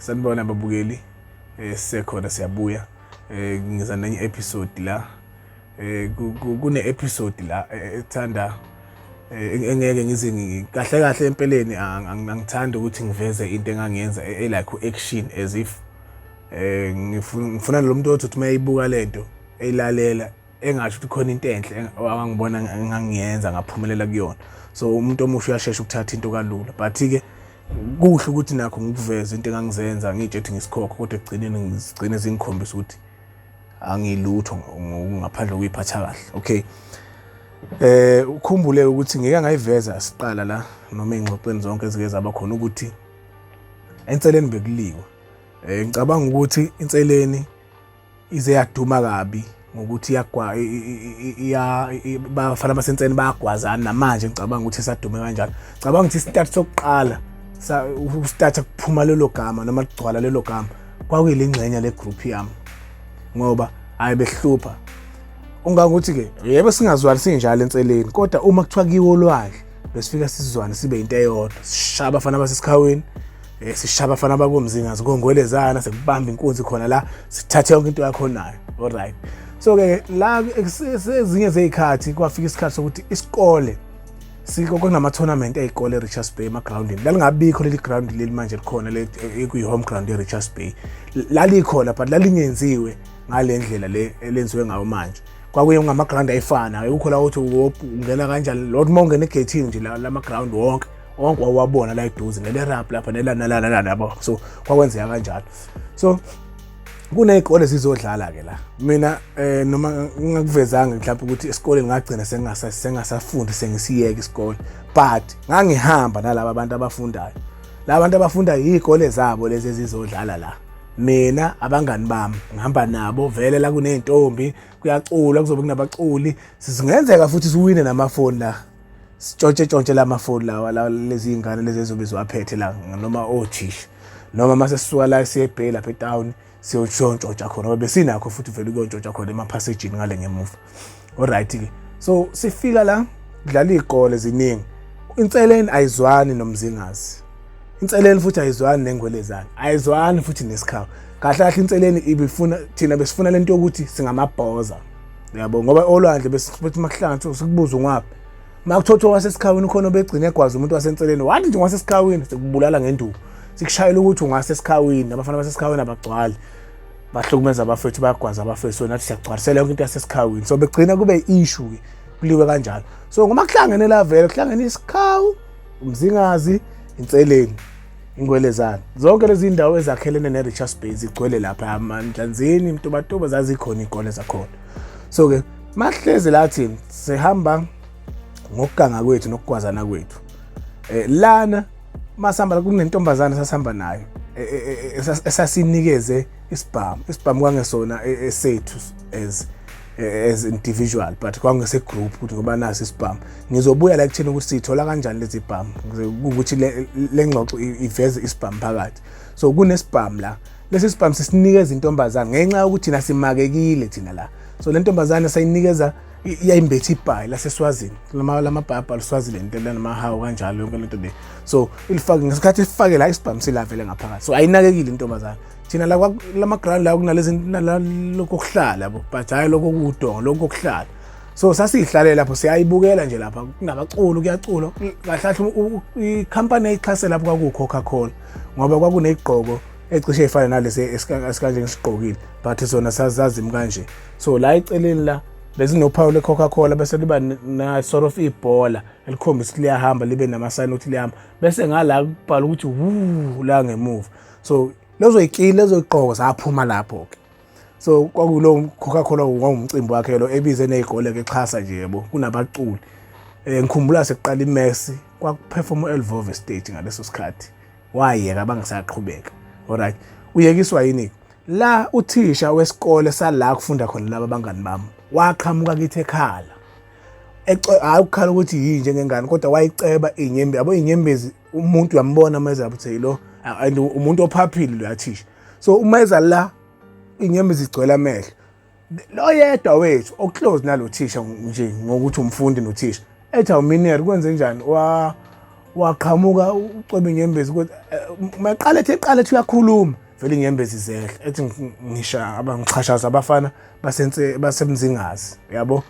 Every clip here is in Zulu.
Sanibona babukeli, sisekhona siyabuya. Ngiza nenye episode la. Kune episode la ethanda engeke ngize kahle kahle empeleni angithandi ukuthi ngiveze into engangiyenza like action as if ngifuna lo muntu othi uma eyibuka lento eyilalela engasho ukuthi khona into enhle angangibona engangiyenza ngaphumelela kuyona. So umuntu omusha uyashesha ukuthatha into kalula, but ke kuhle ukuthi nakho ngikuveze into engangizenza ngitshe ukuthi ngisikhokho, kodwa ekugcineni ngigcine zingikhombisa ukuthi angilutho ngaphandle kokuyiphatha kahle. Okay, ukhumbule ukuthi ngike ngayiveza siqala la noma ey'ngxoxweni zonke ezike zaba khona ukuthi enseleni bekuliwa. Ngicabanga ukuthi inseleni ize yaduma kabi ngokuthi iyagwa iya bafana basenseni bayagwazana namanje. Ngicabanga ukuthi isadume kanjalo. Ngicabanga ukuthi isitart sokuqala usithatha kuphuma lelo gama noma kugcwala lelo gama kwakuyile ngxenye le group yami, ngoba hayi behlupha ungangokuthi ke yebo singazwani sinjalo enseleni, kodwa uma kuthiwa kiwo olwandle besifika sizwane sibe into eyodwa, sishaya abafana basesikhawini, sishaya abafana bakomzingazi kongwelezana, sekubamba inkunzi khona la, sithathe yonke into yakho nayo. Alright, so ke la ezinye zey'khathi kwafika isikhathi sokuthi isikole siko kunama-tournament ey'kole e-Richards Bay emagrawundini. Lalingabikho leli ground leli manje likhona ekuyi-home ground e-Richards Bay, lalikhona but lalingenziwe ngale ndlela le elenziwe ngayo manje. Kwakuye ngama-ground ayifana, akukho la ukuthi ungena kanjani lo uma ungena egeyithini nje lama-ground wonke wonke wawabona la eduze nele-rugby lapha nelana yabo. So kwakwenzeka kanjalo. So kuney'kole zizodlala-ke la. Mina noma ngingakuvezanga mhlawumbe ukuthi esikoleni ngagcina sengasafundi, sengisiyeka isikole, but ngangihamba nalaba abantu abafundayo. Laba bantu abafundayo iy'kole zabo lezi ezizodlala la. Mina abangani bami ngihamba nabo vele la, kuney'ntombi, kuyaculwa, kuzobe kunabaculi, singenzeka futhi siwine namafoni la, sitshontshe tshontshe lamafoni lawa la lezi iy'ngane lezi ezobe ziwaphethe la noma othisha, noma mase sisuka la siye eBay lapha etown siyontshontsha khona, ngoba besinakho futhi vele ukuyontshontsha khona emaphasejini ngale ngemuva. Alright ke, so sifika la kudlala iy'kole ziningi. Inseleni ayizwani nomzingazi, inseleni futhi ayizwani nengwelezane, ayizwani futhi nesikhawu. Kahle kahle inseleni ibifuna thina, besifuna lento yokuthi singamabhoza yabo, ngoba olwandle besithi makuhlanganiswa sikubuza ungwaphi, makuthothwa wasesikhawini khona obegcina egwaza umuntu wasenseleni, wathi nje wasesikawini sikubulala ngenduku, sikushayela ukuthi ungasesikhawini. Abafana basesikhawini abagcwali, bahlukumeza abafethu, bayagwaza abafethu, so nathi siyagcwalisela yonke into yasesikhawini. So begcina kube issue ke, kuliwe kanjalo. So ngoba kuhlangene la vele kuhlangene isikhawu, umzingazi, inseleni, ingwelezane, zonke lezi ndawo ezakhelene ne-Richards Bay zigcwele lapha amanhlanzini, imtubatuba, zazikhona iy'kole zakhona. So ke mahlezi la thina sihamba ngokuganga kwethu nokugwazana kwethu. Lana masihamba kunentombazane sasihamba nayo esasinikeze isibhamu. Isibhamu kwangesona esethu as individual, but kwangese group ukuthi ngoba naso isibhamu. Ngizobuya la kuthina ukuthi sithola kanjani lezi bhamu, ukuthi le ngxoxo iveze isibhamu phakathi. So kunesibhamu la, lesi sibhamu sisinikeza intombazane ngenxa yokuthi thina simakekile thina la. So le ntombazane sayinikeza, iyayimbethe ibhayi laseswazini, lamabhayi Swaziland lamahawu kanjalo yonke lento le. So ilifake ngesikhathi ifake la isibhamu silavele ngaphakathi, so ayinakekile intombazane. Thina la lama ground la kunalezi lokho kuhlala yabo, but hayi lokho kudonga, lokho kuhlala. So sasiyihlalela lapho siyayibukela nje lapha kunabaculi, kuyaculwa kahle kahle. Ikhampani eyixhase lapho kwaku Coca-Cola, ngoba kwakuneyigqoko ecishe ifane nalesi esikanje ngisigqokile, but sona sazazimi kanje. So la eceleni la bezinophawu le-Coca-Cola, bese liba na sort of ibhola elikhombisa ukuthi liyahamba, libe namasayini ukuthi liyahamba, bese ngala kubhala ukuthi wu la ngemuva. So lezo yikili, lezo yigqoko zaphuma lapho ke. So kwakulo Coca-Cola kwangumcimbi wakhe lo, ebize nezikole ke exhasa nje yebo, kunabaculi. Ngikhumbula sekuqala iMessi, kwakuperform uElvove stage ngaleso sikhathi, wayeka abangisaqhubeka. Alright, uyekiswa yini la? Uthisha wesikole sala kufunda khona laba bangani bami waqhamuka kithi ekhala, hayi ukukhala ukuthi yini njengengane, kodwa wayiceba iy'nyembezi yabo, iy'nyembezi umuntu uyambona uma eza ukuthi lo and umuntu ophaphile lo yathisha. So uma eza la iy'nyembezi zigcwele amehlo. Lo yedwa wethu oclose nalo thisha nje ngokuthi umfundi nothisha ethi, "Awumineri, kwenze njani?" Wa Waqhamuka ucwebe inyembezi ukuthi maqala ethi eqala ethi uyakhuluma vele inyembezi zehla ethi ngisha abangichashaza abafana basense basemzingazi yabo.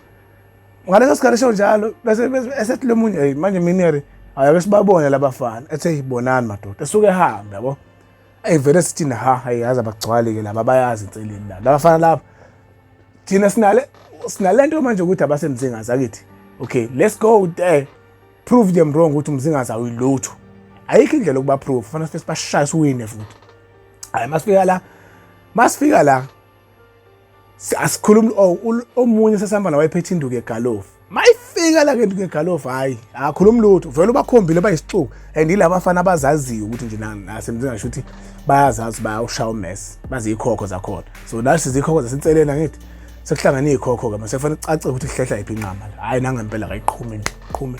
Ngaleso sikhathi esho njalo bese esethi lo munye, hey manje mineri ayake sibabone labafana, ethi hey bonani madoda, esuke ehambe yabo. Ey vele sithi ha hayi yazi abagcwali ke laba, bayazi inseleni la labafana laba. Thina sinale sinalento manje ukuthi abasemzingazi akithi okay let's go there, prove them wrong ukuthi umzingazi awuyilutho. Ayikho indlela yokuba prove, fanele sibashaye siwine futhi. Hayi masifika la asikhulumi. Oh, omunye sesihamba naye wayephethe induku yegalofu. Mayifika la ngenduku yegalofu, hayi akakhulumi lutho, vele ubakhombile bayisixuku and yilaba bafana abazaziyo ukuthi nje nasemzingasho ukuthi bayazazi, bayawushaya umesi, baziyikhokho zakhona. So nathi sizikhokho zasenseleni angithi sekuhlangene izikhokho-ke mase kufanele kucace ukuthi kuhlehla yiphi inqama la. Hhayi nangempela kayiqhumi qhumi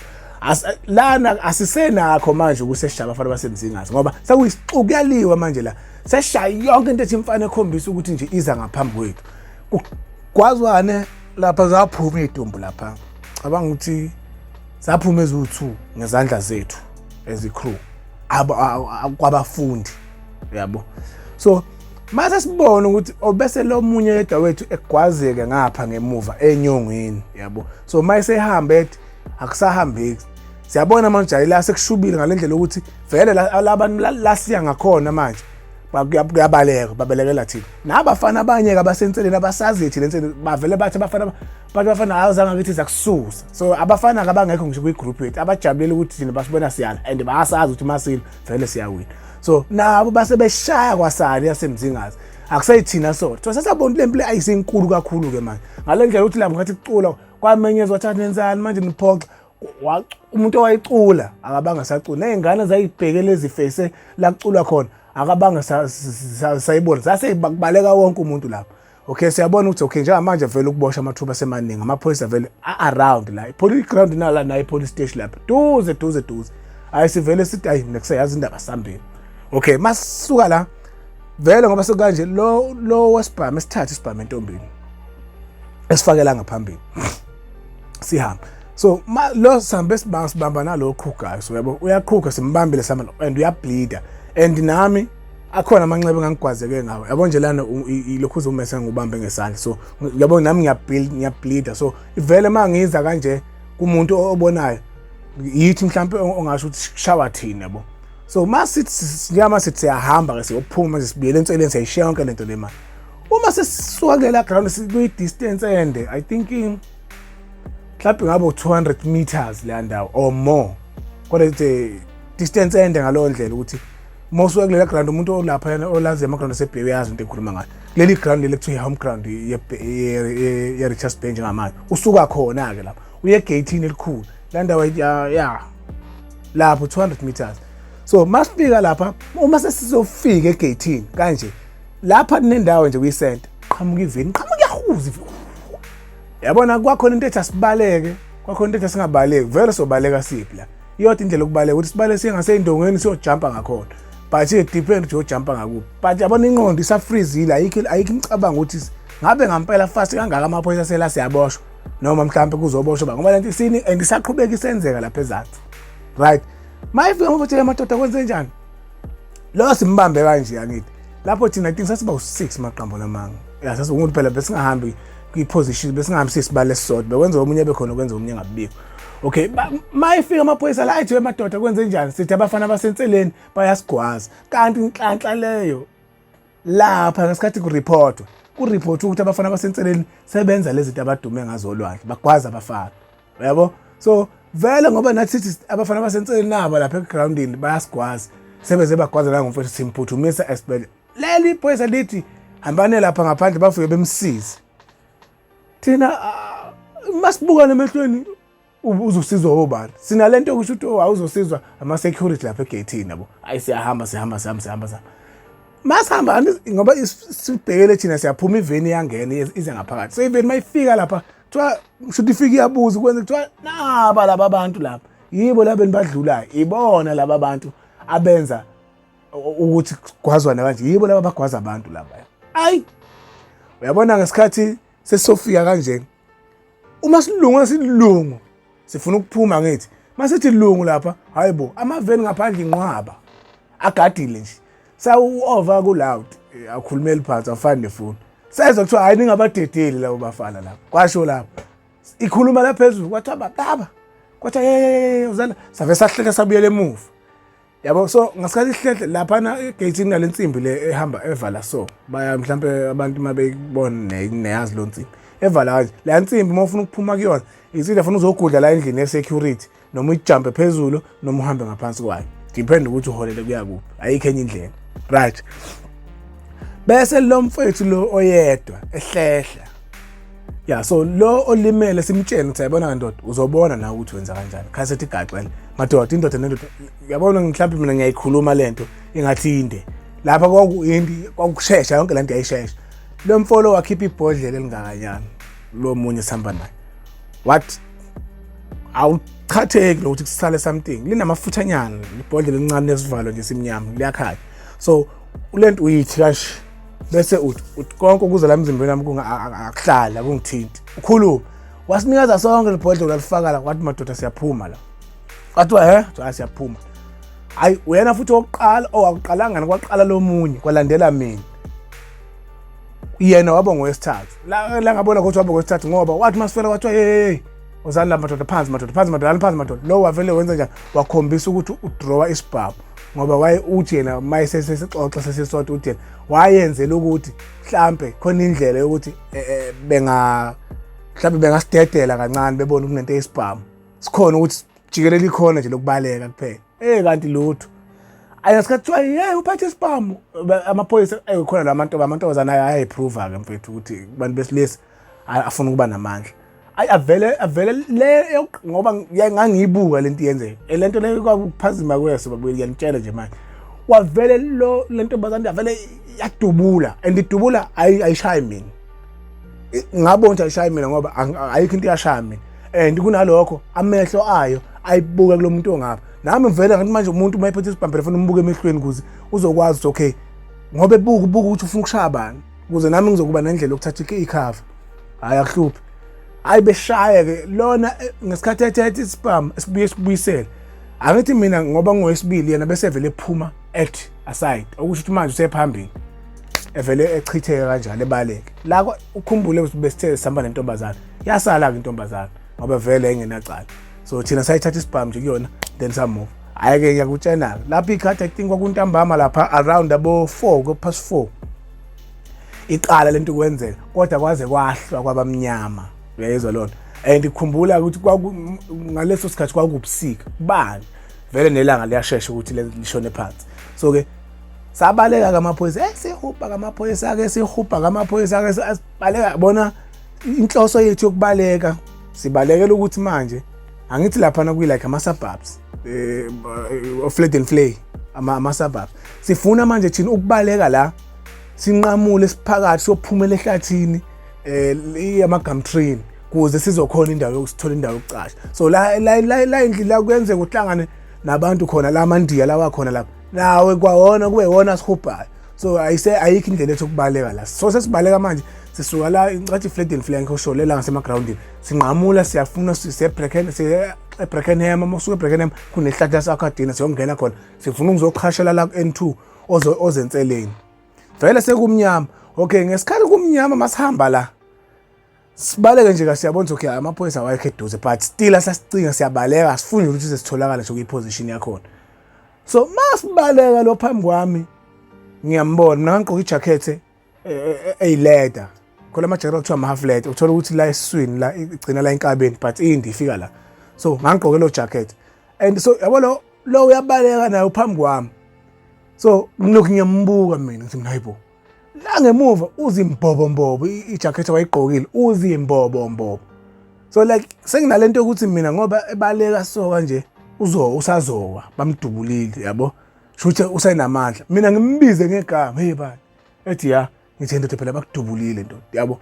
lana asisenakho manje ukuseshaya abafana basemzingazi ngoba sekuyisixuku, kuyaliwa manje la, seshaya yonke into ethi imfana ekhombisa ukuthi nje iza ngaphambi kwethu. Kwazwane lapha zaphuma iy'dumbu lapha, cabanga ukuthi zaphuma eziwu-2 ngezandla zethu as i-crew kwabafundi yabo. So mase sibona ukuthi obese lo munye yedwa wethu egwazeke ngapha ngemuva enyongweni yabo. So mayise ehambe ethi akusahambeki, siyabona manje hayi la sekushubile ngalendlela ukuthi vele labantu la siya ngakhona manje kuyabaleka, babalekela thina nabafana abanye-ke abasenseleni abasaziyo thina enseleni. Bavele bathi abafana, bathi abafana awuzange akithi zakususa. So abafana-ke abangekho ngisho kwi-group yethu abajabulele ukuthi thina basibona siyala and bayasazi ukuthi masilo vele siyawina. So nabo base beshaya kwasani yasemzingazi, akuseyithina sodwa. So sesabona le mpilo ayisenkulu kakhulu-ke manje ngale ndlela ukuthi lapho ngathi kucula kwamenyezwa thatha nenzani manje niphoxa. Umuntu owayicula akabanga sacula, ney'ngane zayibheke lezi face la kuculwa khona akabanga sayibona, zase kubaleka wonke umuntu lapho. Okay, siyabona ukuthi okay njengamanje vele ukuboshwa amathuba asemaningi, amaphoyisa vele a-around la, i-police ground nala nayo i-police station lapha duze duze duze. Hayi sivele sithi hayi nekuseyazi indaba sambeni. Okay, masisuka la vele ngoba sekanje lo wesibhamu esithathe isibhamu entombini esifakela ngaphambili sihamba. So ma lo sihambe sibamba sibamba nalo oqhugayo, so yabo uyaqhuga, simbambile sihamba and uyableeda and nami akhona amanxeba engangigwazeke ngawo yabo nje lana ilokhu uzumese ngubambe ngesandla. So yabo nami ngiyabuild, ngiyableeda. So vele mangiza kanje kumuntu obonayo yithi mhlambe ongasho ukuthi kushawa thina yabo. So masithi njengoba sithi siyahamba ke siyophuma manje sibuyele enseleni, siyayishiya yonke lento le manje. Uma sesisuka kulela ground kuyi-distance ende, I think mhlawumbe ngabe u-200 meters leya ndawo or more, kodwa it's distance ende ngaleyo ndlela ukuthi uma usuka kulela ground, umuntu olapha yena olazi ama-ground asebheke uyazi into engikhuluma ngayo. Leli ground leli kuthiwa i-home ground ye-Richards Bay njengamanje, usuka khona-ke lapha uye egeyithini elikhulu la ndawo ya lapho 200 meters. So masifika lapha, uma sesizofika egeyithini kanje lapha kunendawo nje kuyisenta, qhamuka iveni, qhamuka iyahuza iveni yabona. Kwakhona into ethi asibaleke, kwakhona into ethi asingabaleki, vele sobaleka siphi la? Iyodwa indlela yokubaleka ukuthi sibale siye ngasey'ndongeni siyojampa ngakhona, but it depend ukuthi uyojampa ngakuphi. But yabona ingqondo isafrizile, ayikho imicabango ukuthi ngabe ngampela fast kangaka amaphoyisa sela siyaboshwa noma mhlawumbe kuzoboshwa ba ngoba lento isini and isaqhubeka isenzeka lapha ezansi, right? Mayifika ngokuthi amadoda kwenze njani lo simbambe kanje angithi lapho thina I think sasiba u6 maqambo namanga ya sasiwumuntu phela, besingahambi kwi-position, besingahambi sisibale esisodwa, bekwenza omunye ebekhona kwenza omunye engabikho. Okay, mayifika amaphoyisa la athi madoda kwenze njani, sithi abafana basenseleni bayasigwaza. Kanti inhlanhla leyo lapha ngesikhathi kureportwa ukuthi abafana basenseleni sebenza lezi zinto abadume ngazo olwandle, bagwaza abafana uyabo. So vele ngoba nathi sithi abafana basenseleni nabo lapha egroundini bayasigwaza, sebeze bagwaza la ngomfowethu, simphuthumisa esibhedlela. Leli iphoyisa lithi hambane lapha ngaphandle, bafike bemsize. Thina masibukane emehlweni, uzosizwa obani? Sinalento yokusho ukuthi oh, awuzosizwa ama-security lapha egeyithini yabo. Hayi siyahamba sihamba sihamba sihamba sihamba masihamba ngoba sibhekele thina siyaphuma, iveni iyangena ize ngaphakathi. So iveni mayifika lapha kuthiwa shuthi ifika iyabuza kwenze kuthiwa naba laba bantu lapha yibo laba enibadlulayo, ibona laba bantu abenza ukuthi kugwazwana kanje, yibo laba bagwaza abantu laba. Ayi uyabona ngesikhathi sesofika kanje uma silunga silungu sifuna ukuphuma ngithi Masithi lungu lapha, hayibo, amaveni ngaphandle inqwaba. Agadile nje. Sawu over ku loud, akhulumeli phansi afani nefoni. Sezwa kuthiwa hayi ningabadedeli labo bafana lapha. Kwasho lapha. Ikhuluma la phezulu kwathiwa baba. Kwathiwa hey uzala save sahleka sabuyela emuva. Yabo so ngasikhathi ihlehle laphana egate nalensimbi le ehamba evala so baya mhlambe abantu mabeyibona neyazi lo nsimbi evala kanje le nsimbi uma ufuna ukuphuma kuyona isile funa uzogudla la endlini ye-security noma uyijampe phezulu noma uhambe ngaphansi kwayo depend ukuthi uholele kuya kuphi ayikho enye indlela right bese lo mfethu lo oyedwa ehlehla ya so lo olimele simtshele ukuthi ayibona ndoda uzobona nawe ukuthi wenza kanjani khasethi igaxele madoda indoda nendoda yabona mhlawumbe mina ngiyayikhuluma lento ingathi inde lapha kwakuyindi kwakushesha yonke lento yayishesha lo mfolo wakhipha ibhodlela elingakanyana lo munye sihamba naye what awuchatheki lokuthi kusale something linamafuthanyana ibhodlela elincane lesivalo nje simnyama liyakhanya so lento uyithi kanje bese uthi konke ukuze la emzimbeni wami akuhlali akungithinti ukhulume wasinikeza sonke libhodlela lifaka la wathi madoda siyaphuma la kwathiwa he kuthiwa siyaphuma hayi uyena futhi wokuqala owakuqalanga kwaqala lomunye kwalandela mina yena waba ngowesithathu la la ngabona ukuthi waba ngowesithathu ngoba wathi masifela kwathiwa hey hey uzani la madoda phansi madoda phansi madoda phansi madoda lo wavele wenza njani wakhombisa ukuthi udrawa isibhamu ngoba waye uthi yena maye sesixoxa sesisodwa uthi yena wayenzela ukuthi mhlambe khona indlela yokuthi eh, eh, benga mhlambe bengasidedela kancane bebone kunento eyisibhamu sikhona ukuthi jikelele ikhona nje lokubaleka kuphela eh kanti lutho ayisikhathi kuthiwa hey uphathe isibhamu amaphoyisa ekhona la mantoba amantombazane ayayiprova ke mfethu ukuthi abantu besilisa afuna ukuba namandla ayi avele avele le ngoba ngangiyibuka lento yenzeka eh, lento le kwakuphazima kweso babuye ngiyanitshela nje manje wavele lo lentombazane yavele yadubula and idubula ayishayi mina ngabona ukuthi ayishayi mina ngoba ayikho into eyashaya mina and kunalokho amehlo ayo ayibuka kulo muntu ongapha nami ngivele ngathi manje umuntu uma ephethe isibhambela funa umbuke emehlweni ukuze uzokwazi ukuthi okay ngoba ebuka ubuka ukuthi ufuna ukushaya bani ukuze nami ngizokuba nendlela yokuthatha ikhava hhayi akuhluphi hayi beshaye ke lona eh, ngesikhathi ethethe isibhamu esibuye sibuyisele angithi mina ngoba ngowesibili yena bese vele ephuma at aside okusho ukuthi manje usephambili evele echitheke kanjalo ebaleke la ukhumbule ukuthi besithe sihamba nentombazana yasala-ke intombazana ngoba vele engenacala so thina sayithatha isibhamu nje kuyona then samove hhayi-ke ngiyakutshena-ke lapho ikhathi i think kwakuntambama lapha around abo-4 ko-past 4 iqala lento kwenzeka kodwa kwaze kwahlwa kwabamnyama uyayizwa lona and khumbula ukuthi ngaleso sikhathi kwakubusika kubani vele nelanga liyashesha ukuthi lishone phansi so ke sabaleka kamaphoyisa eh sihubha kamaphoyisa ke sihubha kamaphoyisa ke sibaleka bona inhloso yethu yokubaleka sibalekela ukuthi manje angithi lapha na kuyi like ama suburbs eh of Flat and Flay ama ama suburbs sifuna manje thina ukubaleka la sinqamule siphakathi siyophumela ehlathini eh ama-gumtree kuze sizokhona indawo yokusithola indawo yokucasha so la la la indlela la kuyenzeka uhlangane nabantu khona la mandiya lawa khona lapha nawe kwawona kube wona sihubhayo so ayise ayikho indlela ethu ukubaleka la so sesibaleka manje sisuka la incathi flat and flank osho lela ngasemagrawundini sinqamula siyafuna siseBrecken siye eBreckenham uma usuka eBreckenham kunehlathi laseAkadina siyongena khona sifuna ukuzoqhashela la ku-N2 ozenseleni vele sekumnyama okay ngesikhathi kumnyama masihamba la sibaleke nje kasiyabona ukuthi okay amaphoyisa awayekho eduze but still asasicinga siyabaleka asifuni ukuthi sesitholakale nje kwi-position yakhona so masibaleka lo phambi kwami ngiyambona mina ngigqoka ijakhethe eyileda khona amajakhethi okuthiwa ama-half leather uthola ukuthi la esiswini la igcina la enkabeni but indi ifika la so ngangigqoke lo jacket and so yabo lo lo uyabaleka naye uphambi kwami so ngilokhu ngiyambuka mina ngithi mina hayibo la ngemuva uzimbobombobo ijakhethi wayigqokile uzimbobombobo so like senginalento yokuthi mina ngoba ebaleka so kanje uzo usazowa bamdubulile yabo shuthi usenamandla mina ngimbize ngegama hey bani ethi ya ngithi ndoda phela bakudubulile ndoda yabo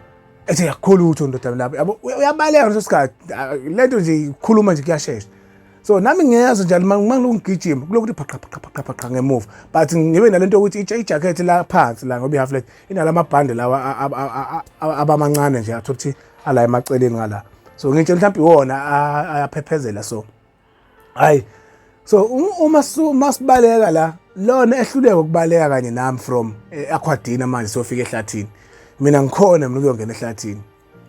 ethi yakhulu utho ndoda lapho yabo uyabaleka leso sikhathi lento nje ikhuluma nje kuyashesha so nami ngiyezwa njalo uma ngilokhu ngigijima kulokuthi phaqa phaqa phaqa phaqa ngemuva but ngibe nalento yokuthi ijacket la phansi la ngoba i-half inalamabhande lawa abamancane nje athola ukuthi ala emaceleni ngala so ngitshe mhlawumbe iwona ayaphephezela so Hayi, so uma masibaleka la, lona ehluleka ukubaleka kanye nami from Aquadina, manje sofika ehlathini. Mina ngikhona mina ukuyongena ehlathini,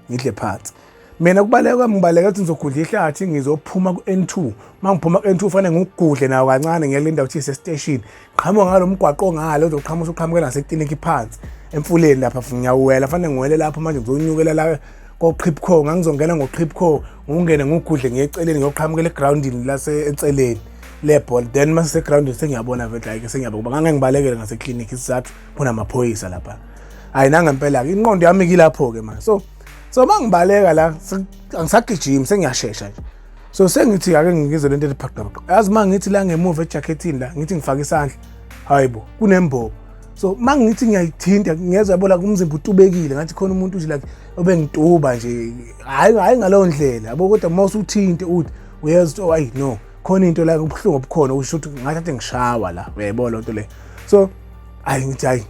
ngidle phansi. Mina kubaleka kwami, ngibaleka ukuthi ngizogudla ihlathi, ngizophuma ku-N2. Uma ngiphuma ku-N2, fanele ngigudle nawo kancane, ngiyele indawo kuthiwa ise-station, qhamuka ngalo mgwaqo ngale uzoqhamuka, usuqhamukela ngaseklinikhi phansi emfuleni lapha. Ngiyawela, fanele ngiwele lapho. Manje ngizonyukela la koQhipco, ngangizongena ngoQhipco, ngungene ngugudle ngiye eceleni, ngiyoqhamukela egrawundini lase eceleni lebhola. Then mase segrawundini sengiyabona vele, like sengiyaba kuba ngangeke ngibalekele ngaseklinikhi, isizathu kunamaphoyisa lapha. Hayi, nangempela-ke inqondo yami kilapho-ke manje. So uma ngibaleka la, angisagijimi, sengiyashesha nje. So sengithi ake ngizwe lento ethi phaqaphaqa. Yazi, uma ngithi la ngemuva ejakethini la, ngithi ngifake isandla, hayi bo, kunembobo. So uma ngithi ngiyayithinta, ngiyezwa, yabo, la umzimba utubekile, ngathi khona umuntu nje like obengituba nje. Hhayi, hhayi, ngaleyo ndlela, yabo, kodwa uma usuthinte uthi uyezwa ukuthi, oh, ayi no, khona into la, ubuhlungu obukhona, usho ukuthi ngathi ade ngishawa la, uyayibona loo nto le. So hayi, ngithi hayi,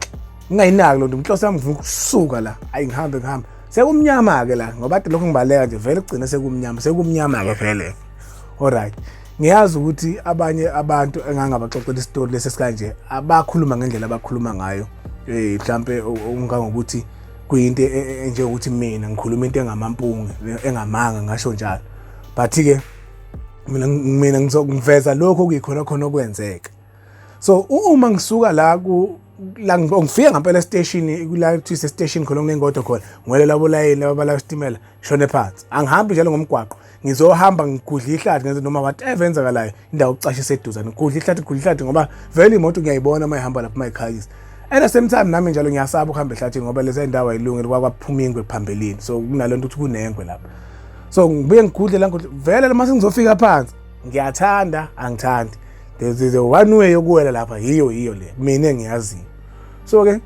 ngingayinaki loo nto, inhloso yami ngifuna ukusuka la. Hayi, ngihambe, ngihambe, sekumnyama-ke la, ngoba ade lokhu ngibaleka nje vele kugcine sekumnyama, sekumnyama-ke vele. Alright, ngiyazi ukuthi abanye abantu engangabaxoxela isitori lesi esikanje abakhuluma ngendlela abakhuluma ngayo, mhlambe ungangokuthi kuyinto enjengokuthi mina ngikhuluma into engamampunge, engamanga, ngasho njalo. But-ke mina ngizokuveza lokho okuyikhona khona okwenzeka. So uma ngisuka la ku la, ngifika ngempela estation la kuthiwa station khona, kunengodo khona, ngiwele labo layini laba bala isitimela, shone phansi. Angihambi njalo ngomgwaqo, ngizohamba ngigudla ihlathi, ngenze noma whatever enzakalayo, indawo yokucasha iseduzane. Ngigudla ihlathi, ngigudla ihlathi, ngoba vele imoto ngiyayibona uma ihamba lapho, uma ikhanyisa. At the same time nami njalo ngiyasaba ukuhamba ehlathini, ngoba lezi ndawo ayilungile, kwakwaphuma ingwe phambilini, so kunalento ukuthi kunengwe lapha. So ngibuye ngigudle la, ngigudle vele, uma sengizofika phansi, ngiyathanda angithandi, there's a one way yokuwela lapha, yiyo le mina engiyaziyo. So ke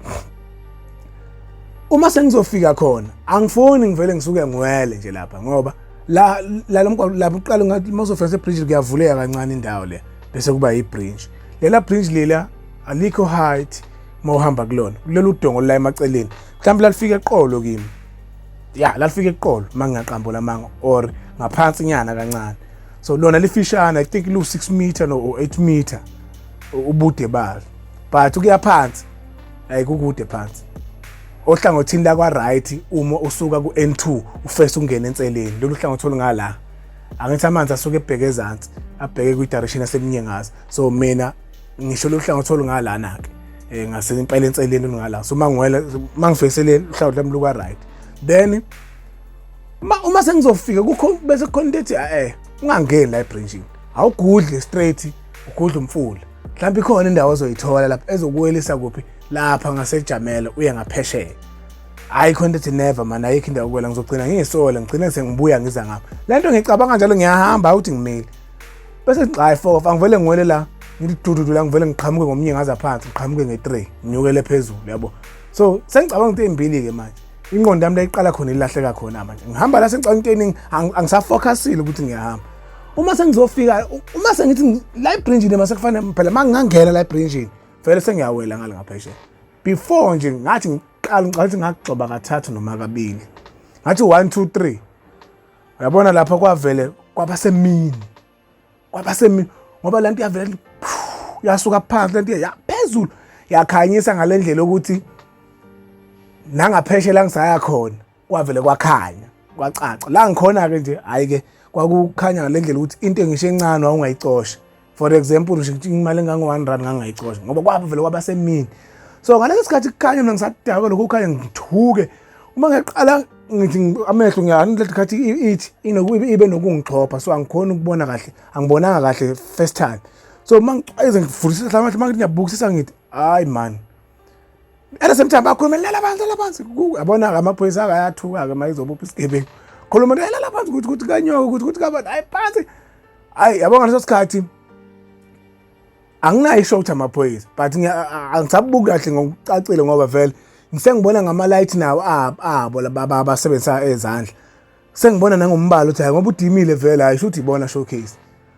uma sengizofika khona, angifuni ngivele ngisuke ngiwele nje lapha, ngoba la lo mgwaqo lapho uqala ngathi uma uzofika sebridge, kuyavuleka kancane indawo le, bese kuba yi-bridge. Lela bridge lela alikho height uma uhamba kulona, kulolu dongo la emaceleni, mhlawumbe lalifika eqolo kimi, ya, lalifika eqolo uma ngingaqambula amanga, or ngaphansi nyana kancane. So lona lifishane, I think lu 6 meter no 8 meter ubude balo, but ukuya phansi ayikukude phansi ohlangothini la kwa right uma usuka ku N2 ufese ungena enseleni. Lolu hlangothi olungala, angithi amanzi asuke ebheke ezansi, abheke kwi direction yasemnyengazi. So mina ngisho lolu hlangothi olungalana ke, ngase impela enseleni olungala. So mangiwela, mangifesele uhlangothi lami luka right, then uma sengizofika kukho bese kukhona into ethi, ungangeni la ebridgini, awugudle straight, ugudle umfula, mhlawumbe ikhona indawo ozoyithola lapha ezokuwelisa kuphi, lapha ngasejamela, uye ngaphesheya. Hayi, khona into ethi never man, ayikho indawo yokuwela, ngizogcina ngiyisola, ngigcine sengibuya ngiza ngapha. Le nto ngicabanga njalo, ngiyahamba ukuthi ngimile, bese hayi, fofa, angivele ngiwele la, ngithi dududu la, ngivele ngiqhamuke ngomnye ngaza phansi, ngiqhamuke nge-3, nginyukele phezulu, yabo. So sengicabanga into ey'mbili-ke manje, ingqondo yami la iqala khona ilahleka khona manje. Ngihamba la, sengicabanga into eningi, angisafocusile ukuthi ngiyahamba. Uma sengizofika, uma sengithi la ebridgini, mase kufanele phela uma ngingangena la ebridgini vele sengiyawela ngale ngaphesheya. Before nje ngathi ngiqala, ngicala ukuthi ngagxoba kathathu noma kabili, ngathi 1 2 3, uyabona lapha kwavele kwaba semini, kwaba semini, ngoba lento yavele yasuka phansi, lento yaphezulu yakhanyisa ngale ndlela ukuthi nangaphesheya la ngisaya khona kwavele kwakhanya, kwacaca la ngikhona-ke nje. Hhayi-ke, kwakukhanya ngale ndlela ukuthi into engisho encane wawungayicosha. For example nje, imali engango-R1 ngangayicosha, ngoba kwavele kwaba semini. So ngaleso sikhathi kukhanya, mina ngisadakwe lokhu kukhanya, ngithuke uma ngiqala ngithi amehlo ngiyani khathi ithi ibe nokungixhopha, so angikhoni ukubona kahle, angibonanga kahle first time. So uma ngicwayeze, ngivulisisa amehlo, uma ngithi ngiyabukisisa, ngithi hayi man. At the same time bakhuluma, lala phansi, lala phansi. Yabona-ke, amaphoyisa akayathuka-ke uma izobopha isigebengu, khuluma, lala phansi, ukuthi kanyoko, ukuthi kabani, hayi phansi. Hayi, yabo, ngaleso sikhathi anginayo isho ukuthi amaphoyisa, but angisabuki kahle ngokucacile, ngoba vele ngisengibona ngama-light nawo abo laba abasebenzisa ezandla, sengibona nangombala ukuthi hayi, ngoba udimile vele, hayi, shuthi ibona showcase.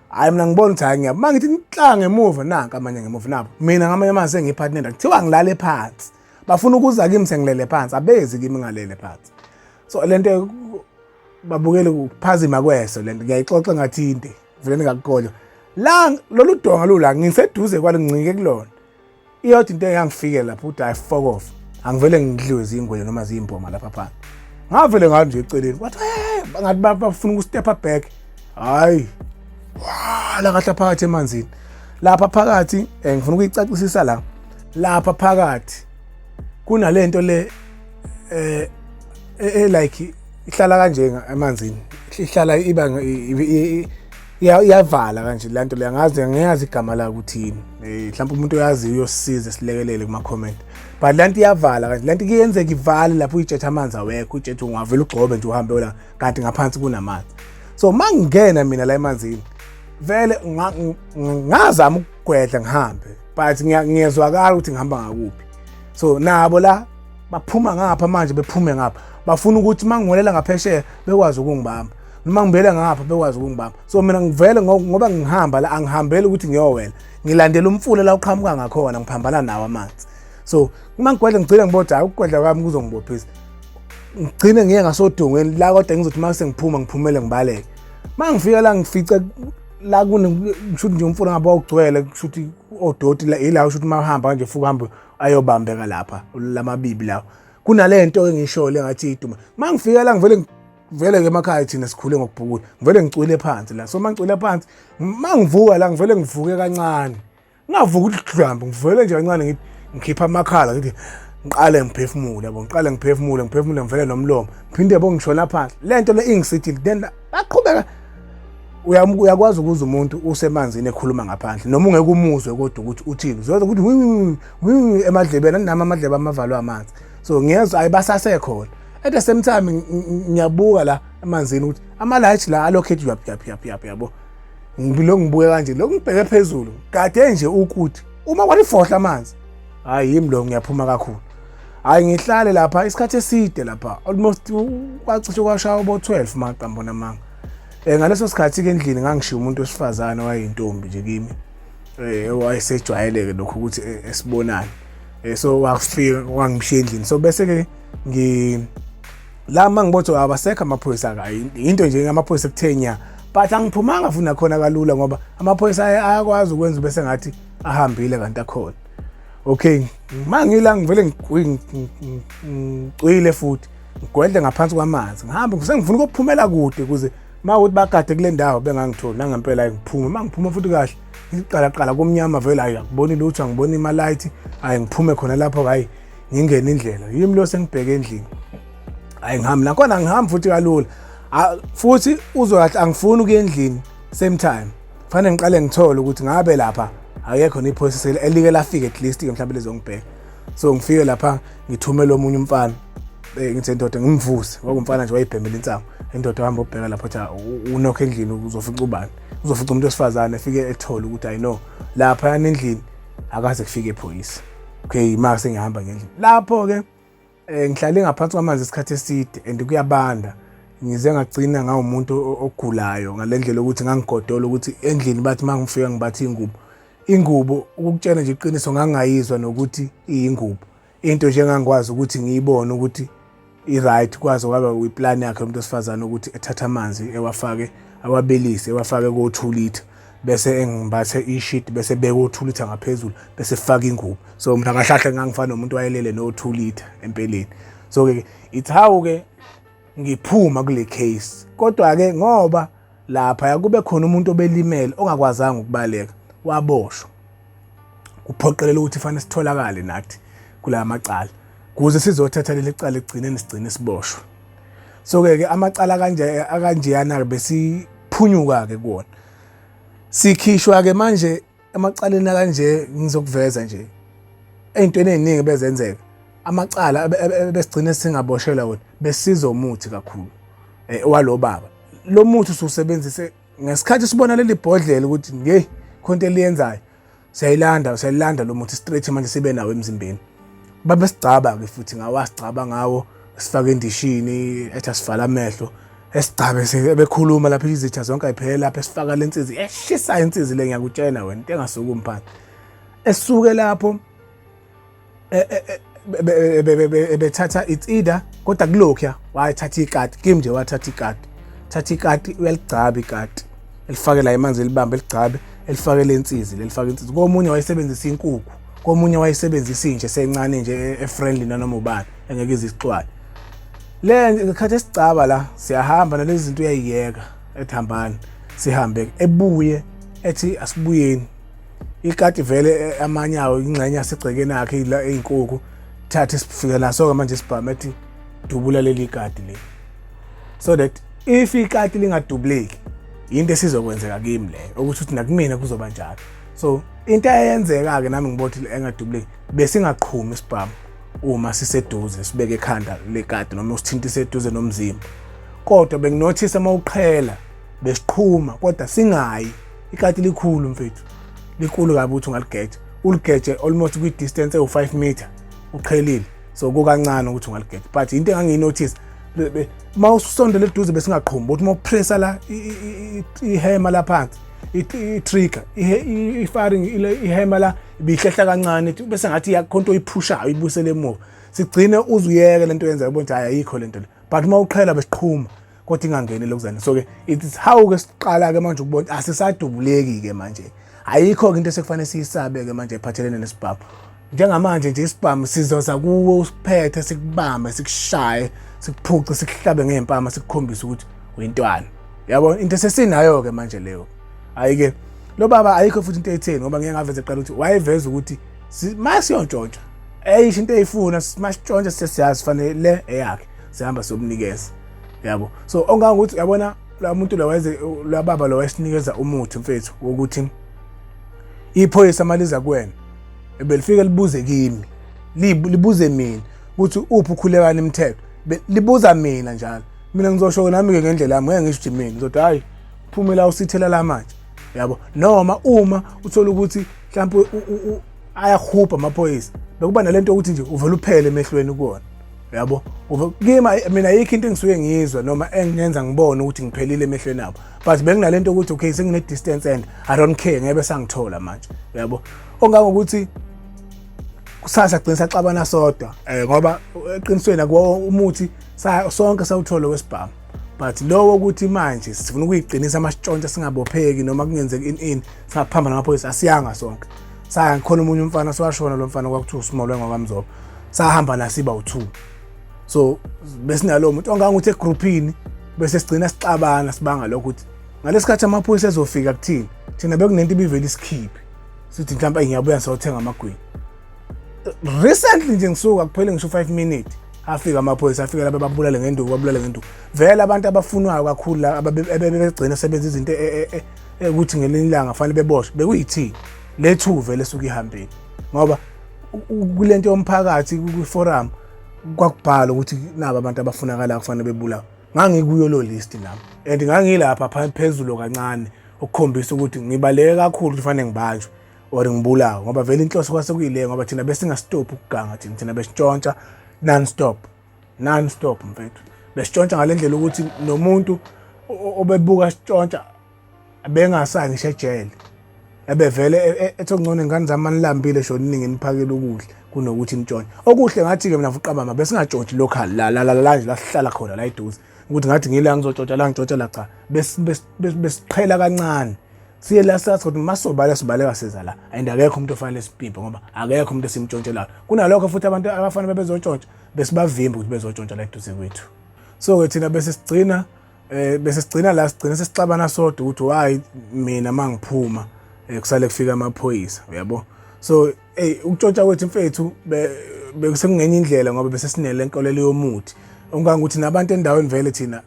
Hayi, mina ngibona ukuthi hayi, ngiyabo uma ngithi nhla ngemuva, nanka amanye ngemuva nabo. Mina ngamanye amazwi sengiyiphathina, kuthiwa ngilale phansi, bafuna ukuza kimi sengilele phansi, abezi kimi ngalele phansi. So lento babukele ukuphazima kweso, lento ngiyayixoxa ngathi inde vele ningakukholwa. La lolu donga lula ngiseduze kwalo, ngincike kulona. Iyodwa into engangifikela lapho ukuthi hayi, fuck off, angivele ngidliwe zingwele noma ziyimboma lapha phansi. Ngavele ngathi nje eceleni, wathi hey, ngathi bafuna ukustepa back, hayi, wala kahle phakathi emanzini lapha phakathi. Ngifuna ukuyicacisisa la, lapha phakathi kunalento le like ihlala kanje emanzini, ihlala iba iyavala kanje le nto le. Angazi, ngiyazi igama la ukuthi yini. Mhlawumbe umuntu oyaziyo uyosisiza, silekelele kuma comment, but le nto iyavala kanje. Le nto kuyenzeka ivale lapho uyijethe, amanzi awekho, uyijethe, ungavela ugxobe nje uhambe la, kanti ngaphansi kunamanzi. So mangingena mina la emanzini, vele ngazama ukugwedla ngihambe, but ngiyezwakala ukuthi ngihamba ngakuphi. So nabo la baphuma ngapha manje, bephume ngapha, bafuna ukuthi uma ngiwelela ngaphesheya bekwazi ukungibamba, noma ngibuyele ngapha bekwazi ukungibamba. So mina ngivele ngoba ngihamba la, angihambeli ukuthi ngiyowela, ngilandela umfula la uqhamuka ngakhona, ngiphambana nawo amanzi. So uma ngigwedla, ngigcine ngibona hayi, ukugwedla kwami kuzongibophisa, ngigcine ngiye ngasodongeni la, kodwa ngizothi uma sengiphuma ngiphumele ngibaleke. Uma ngifika la, ngifice la kushuthi nje umfula ngabe wawugcwele, kushuthi odoti la, ila kushuthi uma uhamba kanje fuka uhambe ayobambeka lapha lamabibi lawo. Kunale nto engisho le ngathi iduma. Uma ngifika la, ngivele vele ke emakhaya thina sikhule ngokubhukula, ngivele ngicwile phansi la. So uma ngicwile phansi, uma ngivuka la, ngivele ngivuke kancane, ngavuka ukuthi dlambe, ngivele nje kancane ngithi ngikhipha amakhala, ngithi ngiqale ngiphefumule yabo, ngiqale ngiphefumule, ngiphefumule, ngivele nomlomo, ngiphinde yabo ngishona phansi. Le nto le ingisithile. Then baqhubeka, uyakwazi ukuza umuntu usemanzini ekhuluma ngaphandle, noma ungeke umuzwe, kodwa ukuthi uthini uzozwa ukuthi wi wi emadlebeni nami, amadlebe amavalwe amanzi. So ngiyezwa ayi basasekhona. At the same time ngiyabuka la emanzini ukuthi ama-light la alokhu ethi yap yap yap yap yabo. Ngilo ngibuke kanje, lokhu ngibheke phezulu kade nje ukuthi uma kwalifohla amanzi, hayi, yimi lo, ngiyaphuma kakhulu. Hayi, ngihlale lapha isikhathi eside lapha, almost kwacishe kwashaya bo-12 maqambo namanga. Ngaleso sikhathi-ke endlini ngangishiya umuntu wesifazane owayeyintombi nje kimi, owayesejwayeleke lokhu ukuthi esibonane. So wafika wangishiya endlini. So bese-ke ngi la mangibotho abasekho amaphoyisa, akayi into nje amaphoyisa ekuthenya, but angiphumanga futhi nakhona kalula, ngoba amaphoyisa ayakwazi ukwenza bese ngathi ahambile kanti akhona. Okay, mangila ngivele ngicwile futhi, ngigwedle ngaphansi kwamanzi, ngihambe sengifuna ukuphumela kude ukuze uma ukuthi bagade kule ndawo bengangitholi. Nangempela ngiphume, uma ngiphuma futhi kahle iqala qala kumnyama vele, hayi, akuboni lutho, angiboni ima-light. Hayi, ngiphume khona lapho, hayi, ngingene indlela, yimi lo sengibheke endlini. Hayi, ngihambi nakhona, angihambi futhi kalula futhi uzwe kahle, angifuni ukuya endlini same time, fanele ngiqale ngithole ukuthi ngabe lapha akekho nephoyisa elike lafika, at least ke mhlawumbe lizongibheka. So ngifike lapha, ngithumele omunye umfana, ngithi indoda ngimvuse, kwakumfana nje wayibhemela insangu. Indoda hamba ubheka lapho, uthi unokho endlini uzofica ubani? Uzofica umuntu wesifazane. Efike ethole ukuthi I know lapha yana endlini akaze kufike iphoyisa. Okay, ima sengihamba ngendlini lapho ke, ngihlale ngaphansi kwamanzi isikhathi eside and kuyabanda, ngize ngagcina ngawumuntu ogulayo ngalendlela ukuthi ngangigodola ukuthi endlini bathi mangifika ngibathi ingubo, ingubo, ukukutshela nje iqiniso, ngangayizwa nokuthi iyingubo. Into nje engangikwazi ukuthi ngiyibone ukuthi i-right, kwaze kwaba iplan yakhe umuntu wesifazane ukuthi ethatha amanzi ewafake, awabilise, ewafake ko-2 litre, bese engimbathe i-sheet, bese beke u-2 litre ngaphezulu, bese faka ingubo. So mina kahlahle ngangifana nomuntu wayelele no-2 litre empeleni. So-ke it's how-ke ngiphuma kule case, kodwa-ke ngoba lapha kube khona umuntu obelimele ongakwazanga ukubaleka, waboshwa, kuphoqelela ukuthi fanele sitholakale nathi kula macala kuze sizothatha leli cala, ekugcineni sigcine siboshwa. So-ke ke amacala kanje akanjeyana-ke besiphunyuka-ke kuwona, sikhishwa-ke manje emacaleni akanje. Ngizokuveza nje ey'ntweni ey'ningi bezenzeka, amacala besigcine singaboshelwa wona, besiza umuthi kakhulu walo baba. Lo muthi ususebenzise ngesikhathi sibona leli bhodlela ukuthi ngeyi khonto eliyenzayo, siyayilanda, siyalanda lo muthi straight manje sibe nawo emzimbeni. Babesigcaba-ke futhi ngawo, asigcaba ngawo, sifake endishini, ethi asivala amehlo, esigcabe bekhuluma lapho, izitha zonke ayiphelele lapho, esifaka le nsizi eshisayo, insizi le, ngiyakutshela wena, into engasukumi phansi. Esuke lapho bethatha, it's either kodwa kulokhuya wayethatha ikati kimi nje, wathatha ikati, thatha ikati, uyaligcaba ikati, elifake la emanzi, elibambe, eligcabe. elifake lensizi lelifake insizi. Komunye wayesebenzisa inkukhu, komunye wayesebenzisa inje sencane nje e-friendly nanoma ubani engeke izixwaye. Le ngekhathi esicaba la siyahamba nalezi zinto uyayiyeka, ethi hambani sihambe, ebuye ethi asibuyeni. Ikati vele amanye awo ingxenye asegcekeni akhe la ey'nkukhu, thathe sifike naso-ke manje sibhame, ethi dubula leli kati leli, so that if ikati lingadubuleki into esizokwenzeka kimi leyo, ukuthi uthi nakumina kuzoba njalo. So into eyenzeka-ke nami ngibona ukuthi engadubuleki, besingaqhumi isibhamu uma siseduze sibeke ekhanda lekati noma usithintise eduze nomzimba, kodwa benginothisa uma uqhela besiqhuma kodwa singayi. Ikati likhulu mfethu, likhulu kabi ukuthi ungaligeja, uligeje almost kwi-distance ewu-5 meter uqhelile, so kukancane ukuthi ungaligeja. But into engangiyinothisa, uma usondela eduze besingaqhumi, ukuthi uma upressa la i-hammer la phansi, i-trigger, i-firing, i-hammer la ibihlehla kancane, bese ngathi yakhonto oyiphushayo ibuyisele emuva, sigcine uzuyeke lento yenzayo, ubona ukuthi hayi, ayikho lento le. But uma uqhela besiqhuma kodwa ingangeni lokuzana. So ke it is how ke siqala ke manje ukubona asisadubuleki ke manje, ayikho ke into esekufanele siyisabe ke manje ephathelene nesibhamu. Njengamanje nje isibhamu sizoza kuwe usiphethe, sikubambe, sikushaye, sikuphuce, sikuhlabe ngey'mpama, sikukhombise ukuthi uyintwana, yabo. Into esesinayo ke manje leyo. Hayi-ke lo baba ayikho futhi into etheni, ngoba ngeke ngaveze qala ukuthi wayeveza ukuthi masiyontshontsha, eyisho into eyifuna, masitshontsha sesiyazi fanele le eyakhe, sihamba siyomnikeza, yabo. So ongangokuthi uyabona la muntu lo wayeze la baba lo wayesinikeza umuthi mfethu wokuthi iphoyisa maliza kuwena belifike libuze kimi, libuze mina ukuthi uphi uKhulekani imithetho, libuza mina njalo. Mina ngizosho nami-ke ngendlela yami, ngeke ngisho ukuthi mina ngizothi hhayi, phumela usithela la manje, yabo. Noma uma uthola ukuthi mhlawumbe ayahubha amaphoyisa, bekuba nalento yokuthi nje uvele uphele emehlweni kuwona, yabo. Kimi mina ayikho into engisuke ngiyizwa noma engenza ngibone ukuthi ngiphelile emehlweni abo, but benginalento yokuthi okay, sengine-distance and I don't care, ngeke sangithola manje, yabo. Ongangokuthi kusasa gcina saxabana sodwa, ngoba eqinisweni akuwo umuthi sonke sawuthola wesibhamu, but lowo ukuthi manje sifuna ukuyiqinisa amasitshontsha singabopheki noma kungenzeki in singaphamba namaphoyisa, asiyanga sonke. Saya khona omunye umfana, siwashona lo mfana, kwakuthiwa uSimolwe ngwakamzobo, sahamba nasiba u2. So besinalowo muntu ongangokuthi egruphini bese sigcina sixabana sibanga lokho ukuthi ngalesikhathi amaphoyisa ezofika kuthina, thina bekunento ibivele isikhiphe, sithi mhlawumbe ngiyabuya ngisayothenga amagwinya. Recently nje ngisuka kuphele ngisho 5 minutes, afika amaphoyisa, afika lapha babulale ngenduku, babulale ngenduku vele abantu abafunwayo kakhulu la abebegcina sebenza izinto ukuthi ngelinye ilanga fanele beboshwe, bekuyithini lethu vele suke ihambile, ngoba kulento yomphakathi kwi-forum kwakubhala ukuthi naba abantu abafunakala kufanele bebulawe. Ngangikuyo lo list nami and ngangilapha phezulu kancane ukukhombisa ukuthi ngibaleke kakhulu ukuthi fanele ngibanjwe or ngibulawe, ngoba vele inhloso kwase kuyileyo, ngoba thina besingastop ukuganga. Thina besitshontsha non stop, non stop mfethu, besitshontsha ngale ndlela ukuthi nomuntu obebuka sitshontsha bengasayi ngisho ejele, ebevele ethi okungcono ingane zami manilambile shona iningi niphakele ukudla kunokuthi nitshontshe. Okuhle ngathi-ke mina fuqabama besingatshontshi local la la la la nje la sihlala khona la eduze, ukuthi ngathi ngila ngizotshontsha la, ngitshontsha la, cha, besiqhela kancane siye la sathi ukuthi masobala sibaleka siza la and akekho umuntu ofanele sipimpe, ngoba akekho umuntu esimtshontshelayo. Kunalokho futhi abantu abafanele bebezotshontsha besibavimba ukuthi bezotshontsha la eduze kwethu. So-ke thina bese sigcina bese sigcina la sigcina sesixabana sodwa ukuthi why mina mangiphuma kusale kufika amaphoyisa, uyabo. So hey, ukutshontsha kwethu mfethu bekusekungenye indlela, ngoba bese sinele nkolelo yomuthi ongangokuthi nabantu endaweni vele thina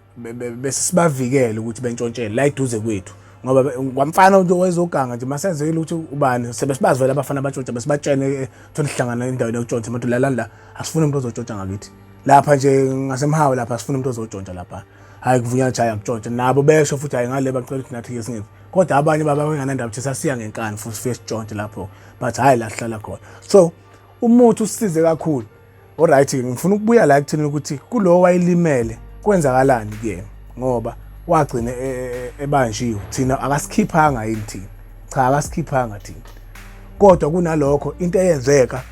bese sibavikele ukuthi bentshontshele la eduze kwethu, ngoba kwamfana wezoganga nje masenzekile ukuthi ubani sebesibazi vele abafana abatshontsha, besibatshene thola sihlangana endaweni yokutshontsha, abantu lalani la, asifuni umuntu ozotshontsha ngakithi lapha nje ngasemhawu lapha, asifuni umuntu ozotshontsha lapha, hayi kuvunyelwa nje akutshontsha. Nabo besho futhi hayi ngale bacela ukuthi nathi ke singenzi, kodwa abanye baba benganandaba ukuthi sasiya ngenkani futhi sifike sitshontshe lapho, but hhayi la sihlala khona. So umuthi usisize kakhulu. Alright, ngifuna ukubuya la ekutheni ukuthi kulo wayelimele kwenzakalani kuyena, ngoba wagcina ebanjiwe. Thina akasikhiphanga yini thina? Cha, akasikhiphanga thina, kodwa kunalokho into eyenzeka,